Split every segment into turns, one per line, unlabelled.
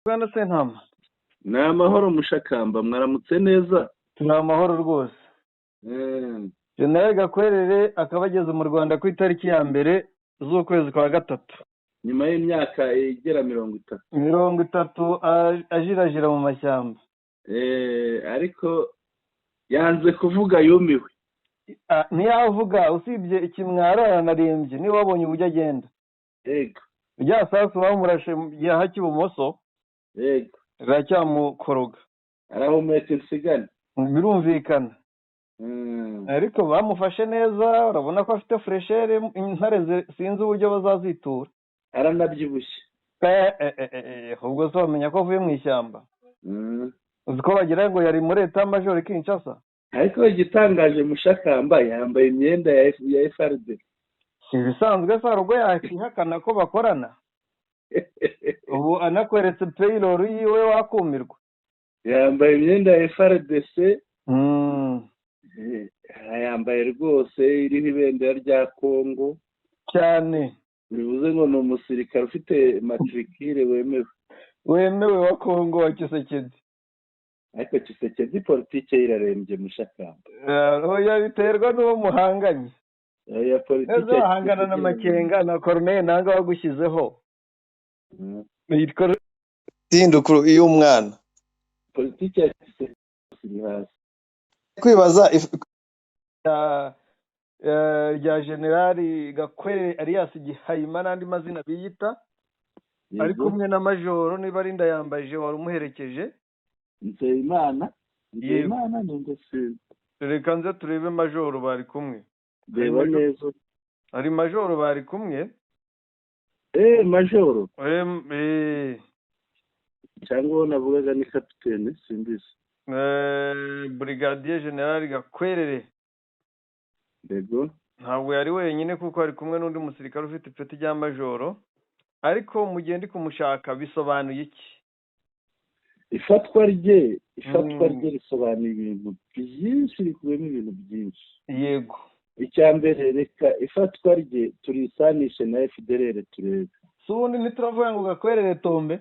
Bwana Sentama.
Ni amahoro Mushakamba, mwaramutse neza?
Turi amahoro rwose. General Gakwerere akaba ageze mu Rwanda ku itariki ya 1 z'ukwezi kwa 3.
Nyuma y'imyaka igera 30.
30 ajirajira mu mashyamba.
Ariko yanze kuvuga yumiwe.
Ntiyavuga usibye ikimwaro aranarembye, niba wabonye uburyo agenda.
Yego.
Rya sasu bamurashe yaha cy'ibumoso.
Yego.
Riracyamukoroga.
Arahumeka insigane.
Birumvikana. Ariko bamufashe neza, urabona ko afite freshere, intare sinzi uburyo bazazitura.
Aranabyibushye.
Ubwo se bamenya ko avuye mu ishyamba. Uzi ko bagira ngo yari muri Etat Major Kinshasa.
Ariko igitangaje Mushakamba yambaye imyenda ya FRD.
Ibisanzwe se hari ubwo yakihakana ko bakorana? Ubu anakweretse payroll yiwe wakumirwa.
Yambaye imyenda ya FRDC. Yambaye rwose iriho ibendera rya Kongo
cyane.
Bivuze ngo ni umusirikare ufite matricule wemewe.
Wemewe wa Kongo wa Tshisekedi.
Ariko Tshisekedi politike irarembye Mushakamba.
Oya biterwa n'uwo muhanganye.
Oya politike
ahangana na Makenga na Corneille Nanga wagushyizeho. Tindukuru iyo umwana.
Politike ya Tshisekedi iri hasi.
Kwibaza rya General Gakwerere alias Gihayima n'andi mazina biyita, ari kumwe na Majoro niba ari Ndayambaje wari umuherekeje.
Nzeyimana, Nzeyimana ni ndetse.
Reka nze turebe Majoro bari kumwe.
Reba neza.
Ari Majoro bari kumwe.
Majoro. Cyangwa uwo navugaga ni kapitene simbizi.
Brigadier General Gakwerere.
Yego.
Ntabwo yari wenyine kuko ari kumwe n'undi musirikare ufite ipeti rya Majoro, ariko mu gihe ndi kumushaka bisobanuye iki?
Ifatwa rye risobanuye ibintu byinshi, rikubiyemo ibintu byinshi.
Yego.
Icya mbere, reka ifatwa rye turisanishe na FDLR turebe.
Si ubundi ntituravuga ngo Gakwerere tombe?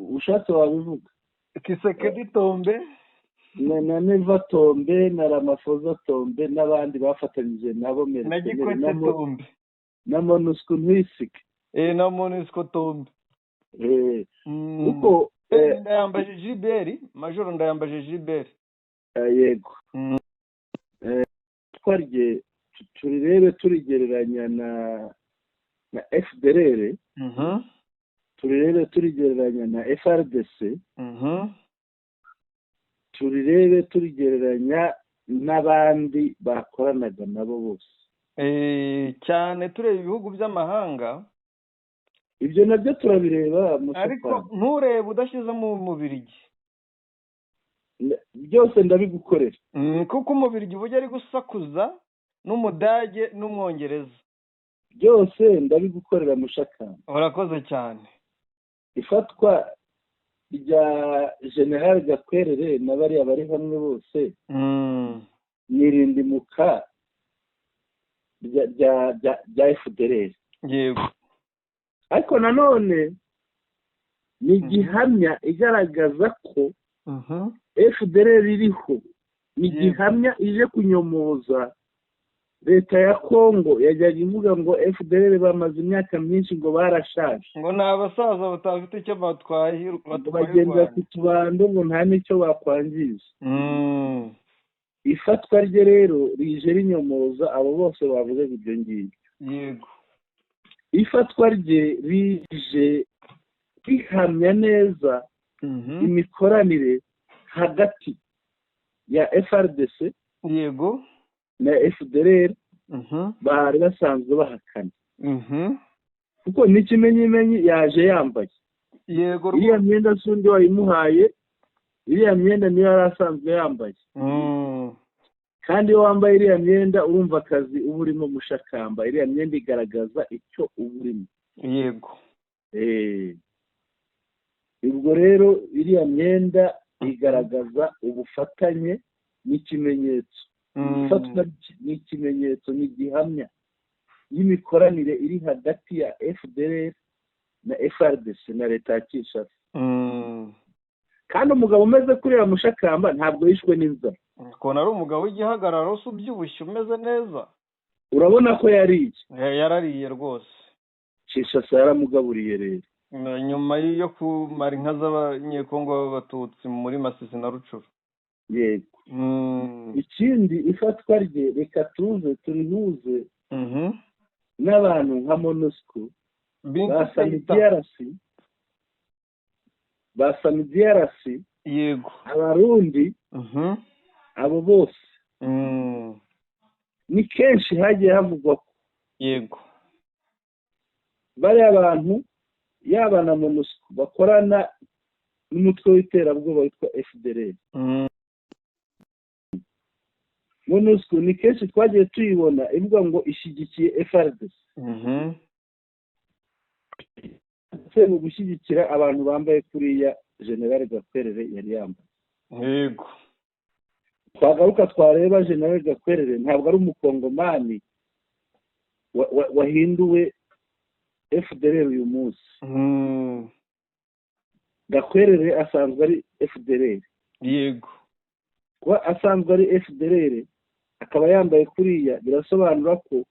Ushatse wabivuga.
Tshisekedi tombe?
Na Neva tombe, na Ramaphosa tombe, n'abandi bafatanyije nabo
na Gikwete tombe.
Na MONUSCO ntisike.
Na MONUSCO tombe.
Kuko
Ndayambaje Gilbert, Majoro Ndayambaje Gilbert.
Yego. Twarye turirebe turigereranya na FDLR. Turirebe turigereranya na FRDC. Turirebe turigereranya n'abandi bakoranaga nabo bose.
Cyane tureba ibihugu by'amahanga.
Ibyo nabyo turabireba.
Ariko nturebe udashyize mu Mubirigi.
Byose ndabigukorera.
Kuko Umubirigi uburyo ari gusakuza n'Umudage n'Umwongereza.
Byose ndabigukorera Mushakamba.
Urakoze cyane.
Ifatwa rya General Gakwerere na bariya bari hamwe bose nirindimuka rya FDLR.
Yego.
Ariko nanone ni gihamya igaragaza ko FDLR iriho, ni gihamya ije kunyomoza leta ya Kongo yajyaga ivuga ngo FDLR bamaze imyaka myinshi ngo barashaje,
ngo ni abasaza batafite icyo batwaye,
bagenda ku tubando ngo nta n'icyo bakwangiza. Ifatwa rye rero rije rinyomoza abo bose bavuze ibyo ngibyo.
Yego.
Ifatwa rye rije rihamya neza imikoranire hagati ya FRDC
yego
na FDLR bari basanzwe bahakana. Kuko n'ikimenyimenyi yaje yambaye.
Yego.
Iriya myenda sundi wayimuhaye, iriya myenda niyo yari asanzwe yambaye. Kandi iyo wambaye iriya myenda urumva akazi uba urimo Mushakamba, iriya myenda igaragaza icyo uba urimo.
Yego.
Ubwo rero iriya myenda igaragaza ubufatanye n'ikimenyetso. Ifatwa n'ikimenyetso ni gihamya y'imikoranire iri hagati ya FDLR na FARDC na leta ya Kinshasa. Kandi umugabo umeze kuriya Mushakamba ntabwo yishwe n'inzara.
Ukuntu ari umugabo w'igihagararo se, ubyibushye, umeze neza.
Urabona ko yariye.
Yarariye rwose.
Kinshasa yaramugaburiye rero.
Nyuma yo kumara inka z'Abanyekongo b'Abatutsi muri Masisi na Rucuru.
Yego. Ikindi, ifatwa rye, reka tuze turihuze n'abantu nka MONUSCO, ba SAMIDRC, ba SAMIDRC, Abarundi, abo bose. Ni kenshi hagiye havugwa ko bariya bantu, yaba na MONUSCO, bakorana n'umutwe w'iterabwoba witwa FDLR. MONUSCO ni kenshi twagiye tuyibona ivuga ngo ishyigikiye FARDC, ndetse mu gushyigikira abantu bambaye kuriya General Gakwerere yari yambaye. Twagaruka twareba, General Gakwerere ntabwo ari Umukongomani wahinduwe FDLR uyu munsi. Gakwerere asanzwe ari FDLR. Kuba asanzwe ari FDLR akaba yambaye kuriya, birasobanura ko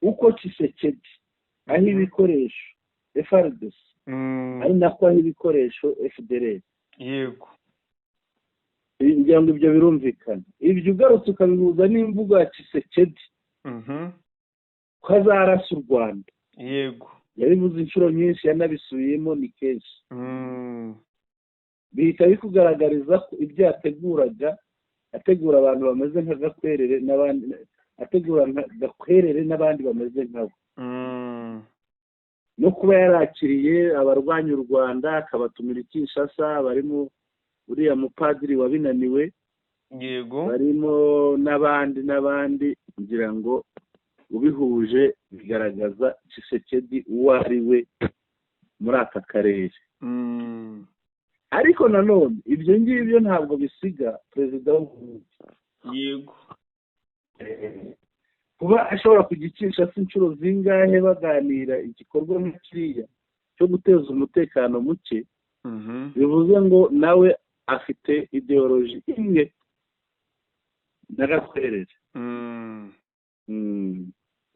uko Tshisekedi aho ibikoresho FARDC, ari nako aho ibikoresho FDLR. Ngira ngo ibyo birumvikana. Ibyo ugarutse ukabihuza n'imvugo ya Tshisekedi ko azarasa u Rwanda, yabivuze inshuro nyinshi, yanabisubiyemo ni kenshi, bihita bikugaragariza ko ibyo yateguraga, ategura abantu bameze nka Gakwerere n'abandi, ategura nka Gakwerere n'abandi bameze nkawe, no kuba yarakiriye abarwanya u Rwanda, akabatumira i Kinshasa, barimo uriya mupadiri wabinaniwe, barimo n'abandi n'abandi. Ngira ngo ubihuje bigaragaza Tshisekedi uwo ari we muri aka karere. Ariko nanone ibyo ngibyo ntabwo bisiga perezida w'Uburundi. Kuba ashobora kujya i Kinshasa inshuro zingahe baganira igikorwa nka kiriya cyo guteza umutekano muke, bivuze ngo nawe afite idéologie imwe na Gakwerere.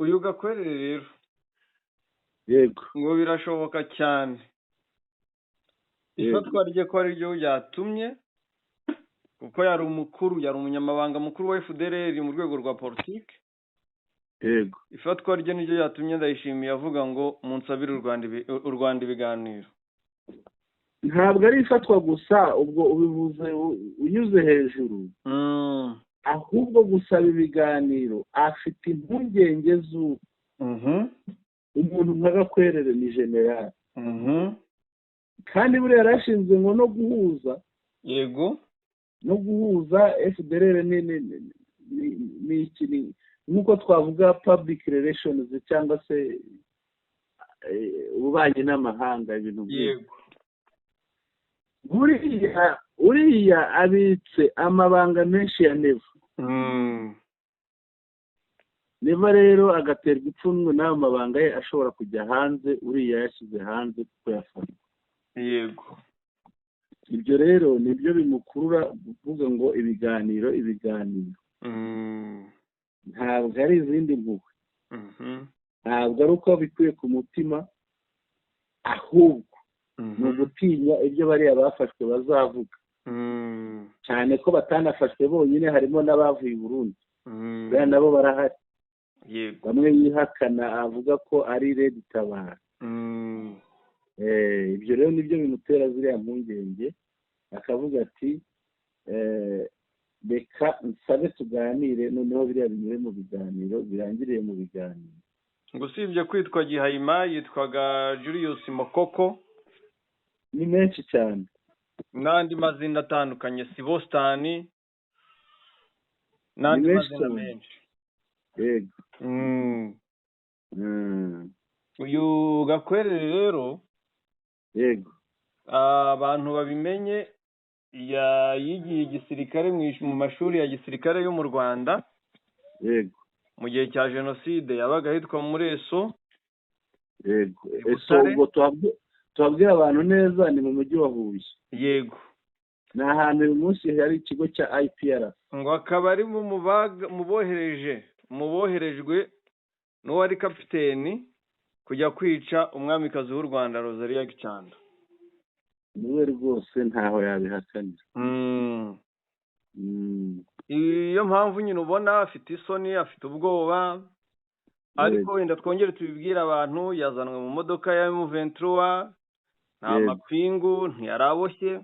Uyu Gakwerere rero, ngo birashoboka cyane ifatwa rye ko ari ryo ryatumye, kuko yari umukuru, yari umunyamabanga mukuru wa FDLR mu rwego rwa politiki. Ifatwa rye niryo ryatumye Ndayishimiye avuga ngo munsabire u Rwanda ibiganiro.
Ntabwo ari ifatwa gusa, ubwo ubivuze unyuze hejuru. Ahubwo gusaba ibiganiro, afite impungenge z'uko umuntu nka Gakwerere ni general, kandi buriya yarashinzwe ngo no guhuza, no guhuza FDLR ni iki, nk'uko twavuga public relations cyangwa se ububanyi n'amahanga, ibintu nk'ibyo. Buriya uriya abitse amabanga menshi ya Neva. Neva rero agaterwa ipfunwe n'ayo mabanga ye ashobora kujya hanze, uriya yashyize hanze kuko yafatwa. Ibyo rero nibyo bimukurura kuvuga ngo ibiganiro, ibiganiro. Ntabwo ari izindi mpuhwe, ntabwo ari uko bikuye ku mutima, ahubwo ni ugutinya ibyo bariya bafashwe bazavuga, cyane ko batanafashwe bonyine, harimo n'abavuye i Burundi. Buriya nabo barahari, bamwe yihakana avuga ko ari RED Tabara. Ibyo rero nibyo bimutera ziriya mpungenge, akavuga ati reka nsabe tuganire, noneho biriya binyure mu biganiro, birangiriye mu biganiro.
Ngo usibye kwitwa Gihayima, yitwaga Julius Mokoko.
Ni menshi cyane.
N'andi mazina atandukanye, Sibositani n'andi
Ni menshi
mazina
cyane.
menshi.
Yego.
Uyu Gakwerere rero, abantu babimenye, yigiye igisirikare mu mashuri ya gisirikare yo mu Rwanda. Mu gihe cya jenoside yabaga ahitwa muri ESO.
Yego.
I
Eso.
Butare.
Ubwo Tubabwire abantu neza, ni mu mujyi wa Huye.
Yego.
Ni ahantu uyu munsi hari ikigo cya IPR.
Ngo akaba ari mu bohereje, mu boherejwe n'uwari kapiteni kujya kwica umwamikazi w'u Rwanda Rosalie Gicanda.
Niwe rwose, ntaho yabihakanira.
Iyo mpamvu nyine ubona afite isoni, afite ubwoba, ariko wenda twongere tubibwire abantu, yazanwe mu modoka ya M23, nta mapingu, ntiyaraboshye.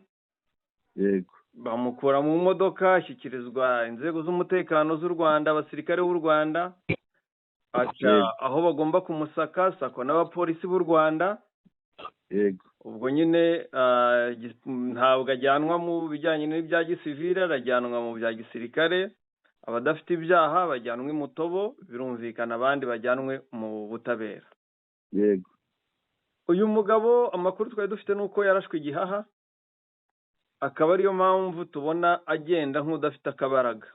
Bamukura mu modoka, ashyikirizwa inzego z'umutekano z'u Rwanda, abasirikare b'u Rwanda, aca aho bagomba kumusaka, sakwa n'abapolisi b'u Rwanda. Ubwo nyine ntabwo ajyanwa mu bijyanye n'ibya gisivile, arajyanwa mu bya gisirikare. Abadafite ibyaha bajyanwe i Mutobo, birumvikana, abandi bajyanwe mu butabera. Uyu mugabo, amakuru twari dufite ni uko yarashwe igihaha, akaba ariyo mpamvu tubona agenda nk'udafite akabaraga.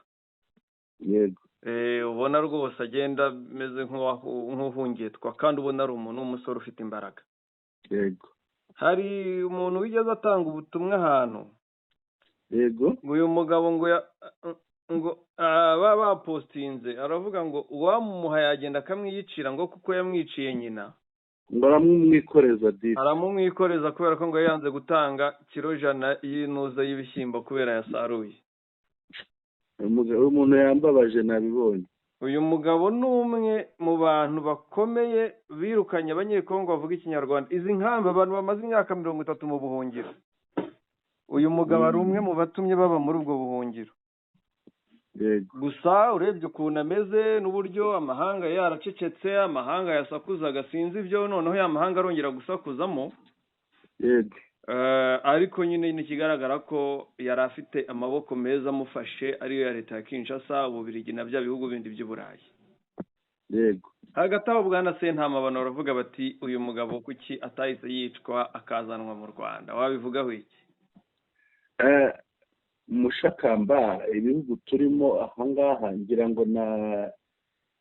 Ubona rwose agenda ameze nk'uhungetwa, kandi ubona ari umuntu w'umusore ufite imbaraga. Hari umuntu wigeze atanga ubutumwa ahantu ngo uyu mugabo ngo baba bapostinze, aravuga ngo uwamuha yagenda akamwiyicira, ngo kuko yamwiciye nyina.
Ngo aramumwikoreza disi.
Aramumwikoreza kubera ko ngo yanze gutanga kilo 100 y'inuza y'ibishyimbo kubera yasaruye.
Uyu muntu yambabaje, nabibonye.
Uyu mugabo ni umwe mu bantu bakomeye birukanye Abanyekongo bavuga Ikinyarwanda. Izi nkambi, abantu bamaze imyaka 30 mu buhungiro, uyu mugabo ari umwe mu batumye baba muri ubwo buhungiro. Gusa urebye ukuntu ameze n'uburyo amahanga yaracecetse, amahanga yasakuzaga, sinzi ibyo noneho ya mahanga arongera gusakuzamo. Ariko nyine ntikigaragara ko yari afite amaboko meza amufashe, ariyo ya leta ya Kinshasa, Ububiligi na bya bihugu bindi by'i Burayi. Hagati aho, bwana Sentama, abantu baravuga bati: "Uyu mugabo kuki atahise yicwa akazanwa mu Rwanda?" Wabivugaho iki?
Mushakamba, ibihugu turimo ahangaha, ngira ngo na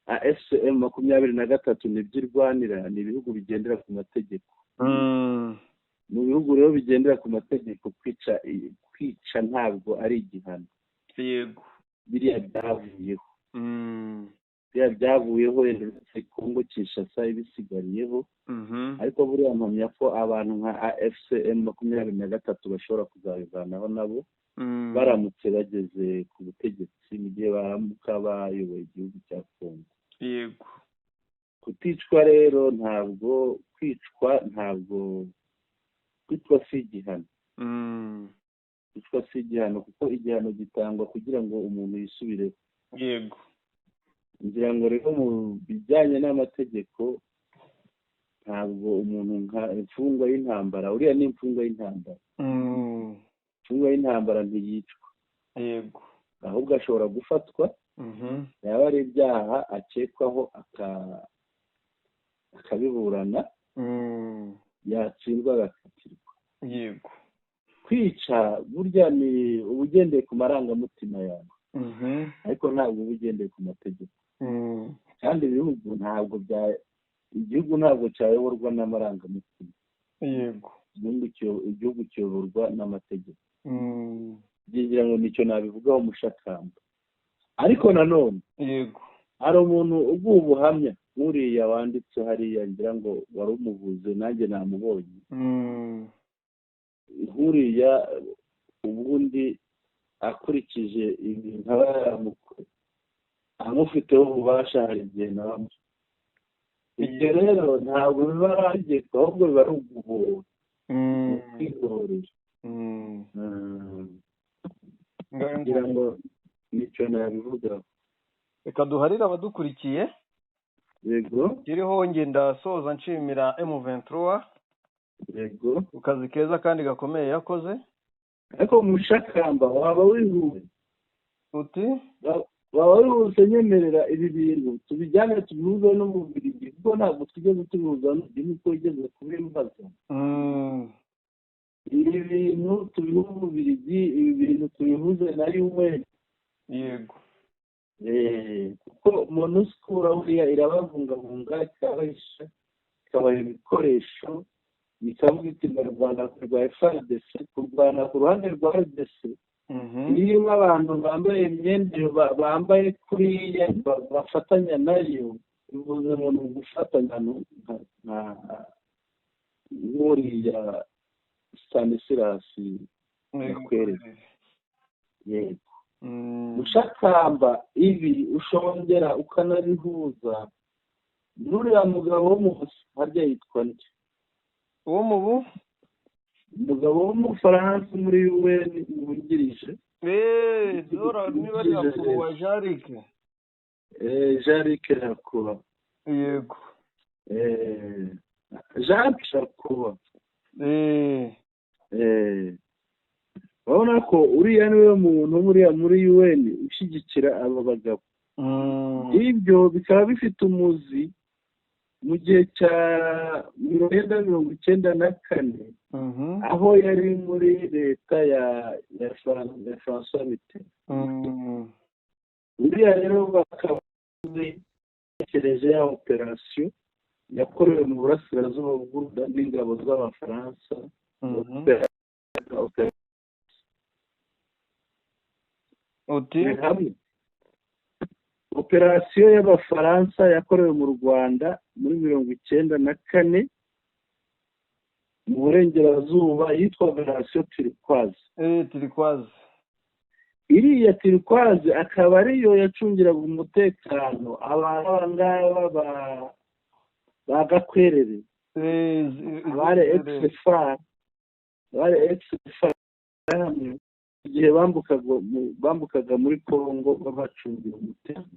AFC M23 nibyo irwanira, ni ibihugu bigendera ku mategeko. Mu bihugu rero bigendera ku mategeko, kwica ntabwo ari igihano. Biriya byavuyeho. Biriya byavuyeho, wenda uretse Kongo Kinshasa ibisigariyeho. Ariko buriya mpamya ko abantu nka AFC M23 bashobora kuzabivanaho nabo, baramutse bageze ku butegetsi, mu gihe baramuka bayoboye igihugu cya Kongo. Kuticwa rero, ntabwo kwicwa, ntabwo kwicwa si igihano. Kwicwa si igihano, kuko igihano gitangwa kugira ngo umuntu yisubireho. Ngira ngo rero mu bijyanye n'amategeko, ntabwo umuntu nka imfungwa y'intambara, uriya ni imfungwa y'intambara, imfungwa y'intambara ntiyicwa. Ahubwo ashobora gufatwa, yaba ari ibyaha akekwaho akabiburana, yatsindwa agakatirwa. Kwica burya ni uba ugendeye ku marangamutima yawe, ariko ntabwo uba ugendeye ku mategeko. Kandi ibihugu ntabwo bya igihugu ntabwo cyayoborwa n'amarangamutima. Igihugu kiyoborwa n'amategeko. Ngira ngo nicyo nabivugaho, Mushakamba. Ariko nanone hari umuntu uguha ubuhamya nk'uriya wanditse hariya, ngira ngo wari umuvuze, nanjye namubonye. Nk'uriya ubundi akurikije ibintu aba yaramukoreye, amufiteho ububasha, hari igihe nawe ibyo rero ntabwo biba ari itegeko, ahubwo biba ari uguhora, kwihorera. Ngira ngo nicyo nabivugaho.
Reka duharire abadukurikiye. Kiriho njye ndasoza nshimira M23 ku kazi keza kandi gakomeye yakoze.
Ariko Mushakamba, waba wihuse.
Uti?
Waba wihuse. Nyemerera ibi bintu tubijyane, tubihuze no mu Bubiligi, kuko ntabwo twigeze tubihuza n'uko wigeze kubimbaza. Ibi bintu tubihuze mu Bubiligi, ibi bintu tubihuze na UN. Kuko MONUSCO buriya irababungabunga, ikabahisha, ikabaha ibikoresho. Ikavuga iti ndarwana rwa FARDC, kurwana ku ruhande rwa RDC irimo abantu bambaye imyenda bambaye kuriya bafatanya nayo, bivuze ngo ni ugufatanya nk'uriya Stanislas Gakwerere. Yego, Mushakamba, ibi ushongera ukanabihuza n'uriya mugabo wo mu harya yitwa nde?
Uwo mubu
Umugabo w'Umufaransa muri UN wungirije.
Dora niba ari Lacroix, Jean-Luc.
Jean-Luc Lacroix.
Yego.
Jean Lacroix. Urabona ko uriya niwe muntu buriya muri UN ushyigikira aba bagabo. Ibyo bikaba bifite umuzi mu gihe cya 1994, aho yari muri leta ya Francois Mitterrand. Uriya rero bakaba batekereje ya operasiyo yakorewe mu burasirazuba bw'u Rwanda n'ingabo z'Abafaransa.
Uti?
Hamwe operasiyo y'Abafaransa yakorewe mu Rwanda muri 94 mu burengerazuba yitwa Operasiyo Turquoise.
Turquoise.
Iriya Turquoise akaba ariyo yacungiraga umutekano abantu ngaba ba Gakwerere, abari ex-FAR, abari ex-FAR hamwe igihe bambukaga muri Congo babacungira umutekano.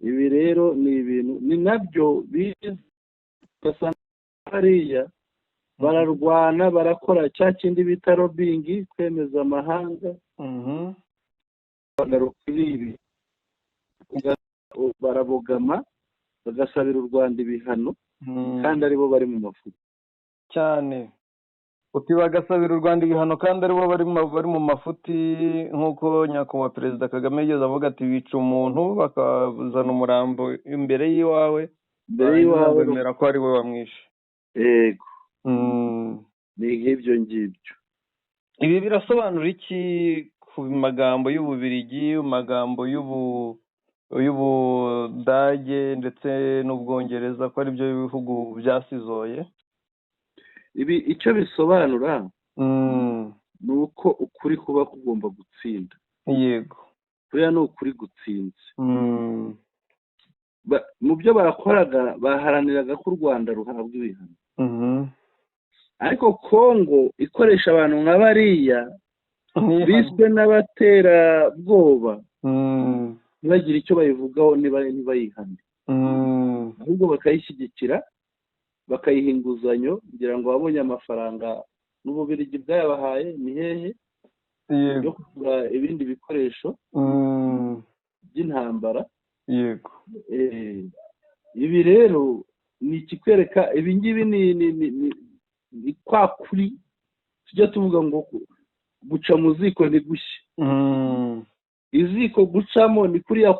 Ibi rero ni ibintu, ni nabyo biza hariya bararwana, barakora cya kindi bita lobbying, kwemeza amahanga. Bagaruka ibi barabogama, bagasabira u Rwanda ibihano kandi aribo bari mu mafuti.
Cyane. Uti bagasabira u Rwanda ibihano kandi aribo bari mu mafuti, nk'uko nyakubahwa Perezida Kagame yigeze avuga ati bica umuntu bakazana umurambo imbere y'iwawe,
imbere y'iwawe,
bemera ko ari we wamwishe.
Yego, ni nk'ibyo ngibyo.
Ibi birasobanura iki ku magambo y'Ububirigi, magambo y'Ubudage ndetse n'Ubwongereza, ko aribyo bihugu byasizoye?
Ibi icyo bisobanura ni uko ukuri kuba kugomba gutsinda. Kuriya ni ukuri gutsinze. Mu byo bakoraga baharaniraga ko u Rwanda ruhabwa ibihano, ariko Kongo ikoresha abantu nka bariya biswe n'abaterabwoba, ntibagire icyo bayivugaho, ntibayihane, ahubwo bakayishyigikira, bakayiha inguzanyo. Kugira ngo babonye amafaranga n'Ububirigi bwayabahaye ni hehe yo kugura ibindi bikoresho by'intambara. Ibi rero ni ikikwereka, ibi ngibi ni kwa kuri tujya tuvuga ngo guca mu ziko ni gushya. Iziko gucamo ni kuriya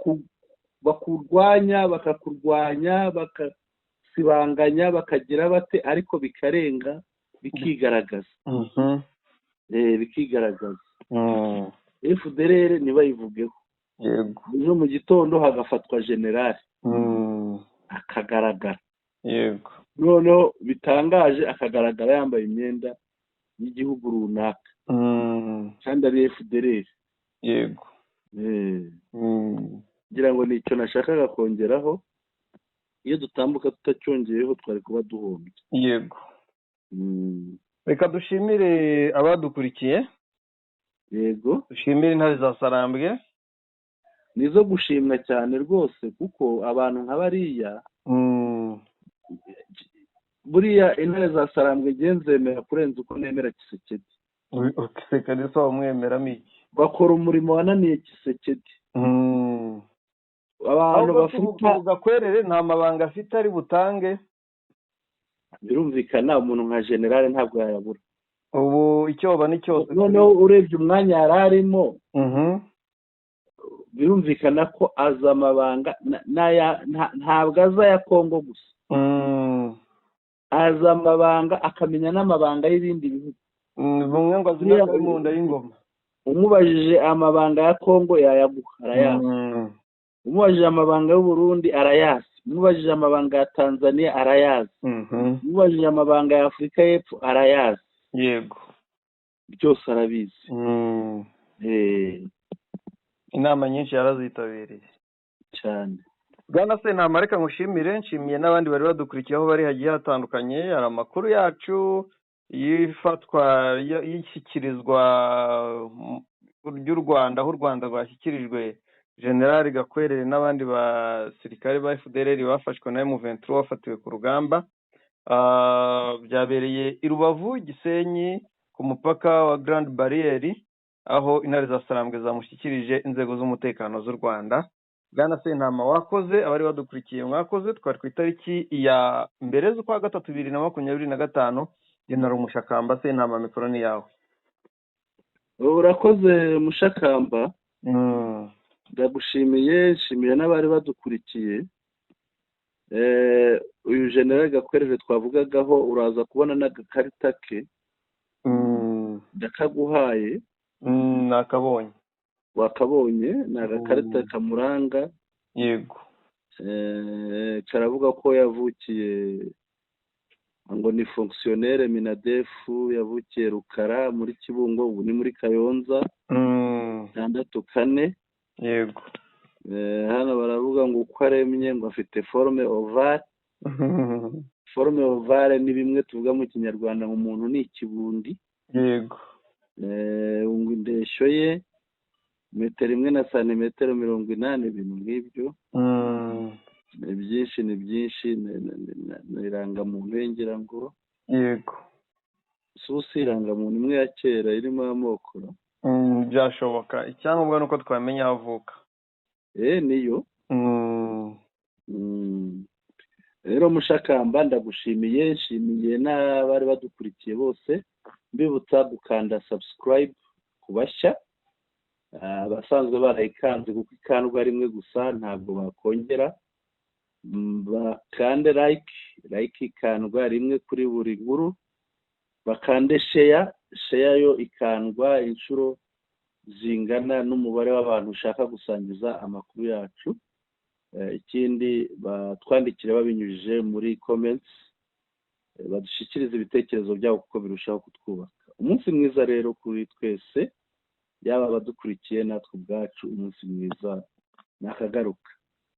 bakurwanya, bakakurwanya, bakasibanganya, bakagira bate, ariko bikarenga, bikigaragaza, bikigaragaza. FDLR ntibayivugeho, ejo mu gitondo hagafatwa generali akagaragara. Noneho bitangaje, akagaragara yambaye imyenda y'igihugu runaka kandi ari FDLR. Ngira ngo ni icyo nashakaga kongeraho. Iyo dutambuka tutacyongeyeho twari kuba duhombye.
Reka dushimire abadukurikiye. Dushimire intare za Sarambwe.
Ni izo gushimwa cyane rwose, kuko abantu nka bariya, buriya intare za Sarambwe nzemera kurenza uko nemera Tshisekedi.
Tshisekedi se wamwemeramo iki?
Bakora umurimo wananiye Tshisekedi. Abantu bafite
Gakwerere nta mabanga afite ari butange.
Birumvikana, umuntu nka generale ntabwo yayabura.
Ubu icyoba ni cyose.
Noneho urebye umwanya yari arimo, birumvikana ko aza amabanga ntabwo aza aya Kongo gusa. Azi amabanga, akamenya n'amabanga y'ibindi bihugu.
Bumwe ngo azi n'akari mu nda y'ingoma.
Umubajije amabanga ya Kongo yayaguha, arayazi. Umubajije amabanga y'u Burundi arayazi. Umubajije amabanga ya Tanzania arayazi. Umubajije amabanga ya Afurika y'Epfo arayazi.
Yego,
byose arabizi.
Inama nyinshi yarazitabiriye
cyane.
Bwana Sentama, reka ngushimire, nshimiye n'abandi bari badukurikiye aho bari hagiye hatandukanye. Hari amakuru yacu y'ifatwa y'ishyikirizwa ry'u Rwanda, aho u Rwanda rwashyikirijwe General Gakwerere n'abandi basirikare ba FDLR bafashwe na M23 bafatiwe ku rugamba. Byabereye i Rubavu, Gisenyi, ku mupaka wa Grand Barriere, aho intare za Sarambwe zamushyikirije inzego z'umutekano z'u Rwanda. Bwana Sentama, wakoze, abari badukurikiye mwakoze. Twari ku itariki ya 1 z'ukwa 3 2025. General Mushakamba Sentama, mikoro ni yawe.
Urakoze Mushakamba, ndagushimiye, nshimiye n'abari badukurikiye. Uyu General Gakwerere twavugagaho, uraza kubona n'agakarita ke, ndakaguhaye.
Nakabonye.
Wakabonye, ni agakarita kamuranga.
Yego.
Karavuga ko yavukiye, ngo ni fonctionnaire Minadefu, yavukiye Rukara muri Kibungo, ubu ni muri Kayonza, 64.
Yego.
Hano baravuga ngo uko aremye, ngo afite forme ovale. Forme ovale ni bimwe tuvuga mu Kinyarwanda ngo umuntu ni ikibundi.
Yego.
Ngo indeshyo ye metero 1 na santimetero 80, ibintu nk'ibyo. Ni byinshi, ni byinshi, ni irangamuntu ye ngira ngo.
Yego.
Si irangamuntu imwe ya kera irimo amoko.
Byashoboka, icyangombwa nuko twamenya aho avuka.
Niyo. Rero Mushakamba, ndagushimiye, nshimiye n'abari badukurikiye bose, mbibutsa gukanda subscribe ku bashya, abasanzwe barayikanze kuko ikandwa rimwe gusa ntabwo bakongera. Bakande like, like ikandwa rimwe kuri buri nkuru. Bakande share, share yo ikandwa inshuro zingana n'umubare w'abantu ushaka gusangiza amakuru yacu. Ikindi, batwandikire babinyujije muri comments, badushyikirize ibitekerezo byabo kuko birushaho kutwubaka. Umunsi mwiza rero kuri twese, yaba abadukurikiye natwe ubwacu, umunsi mwiza, nakagaruka.